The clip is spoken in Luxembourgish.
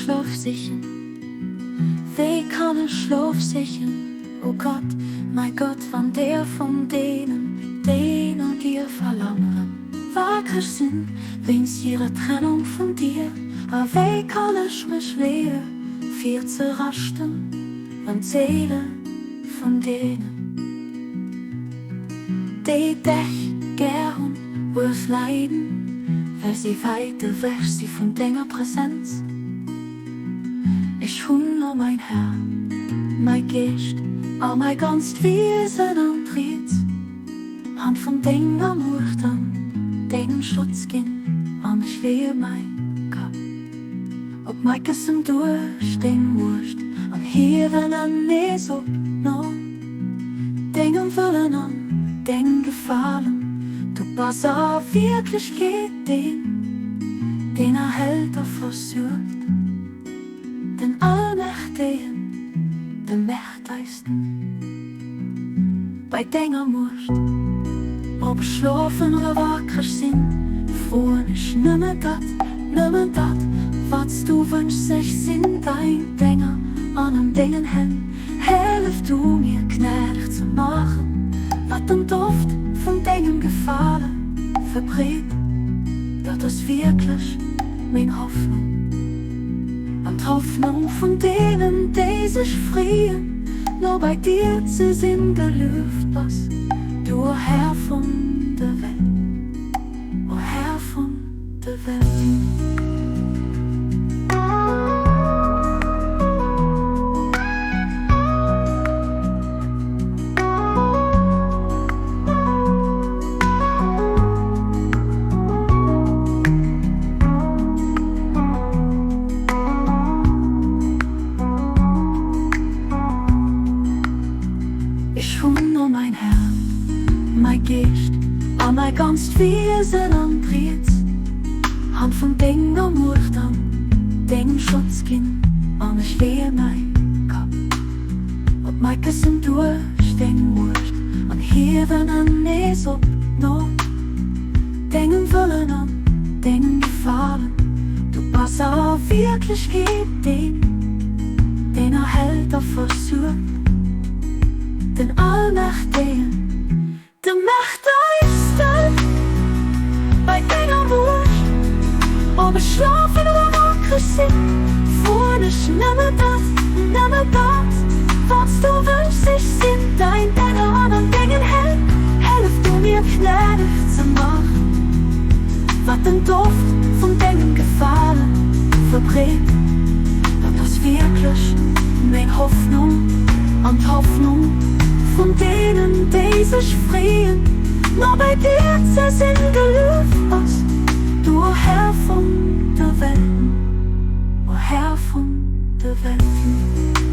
Schlof sichen? Wéi kann ech Schlof sichen, o Gott, mäi Gott, wann der vun deenen, déi no dir verlaangeren, wakreg sinn, wéinst hirer Trennung vun dir? A wéi kann ech mech leeë fir ze raschten, wann d'Séile vun deenen, déi dech gär hunn, uerg leiden, well si wäit ewech si vun denger Presenz? Ech hunn, o mäin Här, mäi Geescht a mäi ganzt Wiesen an d'riets Hand vun denger Muecht an dengem Schutz ginn, an ech leeë mäi Kapp op mäi Këssen duerch deng Muecht an hiewen en nees op no dengem Wëllen an dengem Gefalen. Du bass a Wierklechkeet deen, deen erhält a versuergt, den Allmächtegen, de Mächtegsten. Bei denger Muecht, ob ech schlofen oder wakreg sinn, froen ech nëmme dat, nëmmen dat, wat s du wënschs, ech sinn dein Dénger an an dengen Hänn. Hëllef du mir, gnädeg ze maachen, wat den Doft vun dengem Gefale verbreet. Dat ass wierklech meng Hoffnung an d'Hoffnung vun deenen, déi sech freeën, no bei dir ze sinn. Gelueft bass du, o Här vun der Welt, o Här vun der Welt. Ech hunn, o mäin Här, mäi Geescht a mäi ganzt Wiesen an d'riets Hand vun denger Muecht an dengem Schutz ginn, an ech leeë mäi Kapp op mäi Këssen duerch deng Muecht an hiewen en nees op no dengem Wëllen an dengem Gefalen. Du bass a Wierklechkeet deen, deen erhält a versuergt, den Allmächtegen, de Mächtegsten. Bei denger Muecht, ob ech schlafen oder wakreg sinn, froen ech nëmme dat, nëmme dat, wat s du wënschs. Ech sinn dein Dénger an an dengen Hänn. Hëllef du mir, gnädeg ze maachen, wat den Doft vun dengem Gefale verbreet. Dat ass wierklech meng Hoffnung an d'Hoffnung vun deenen, déi sech freeën, no bei dir ze sinn. Gelueft bass du, o Här vun de Welten, o Här vun de Welten.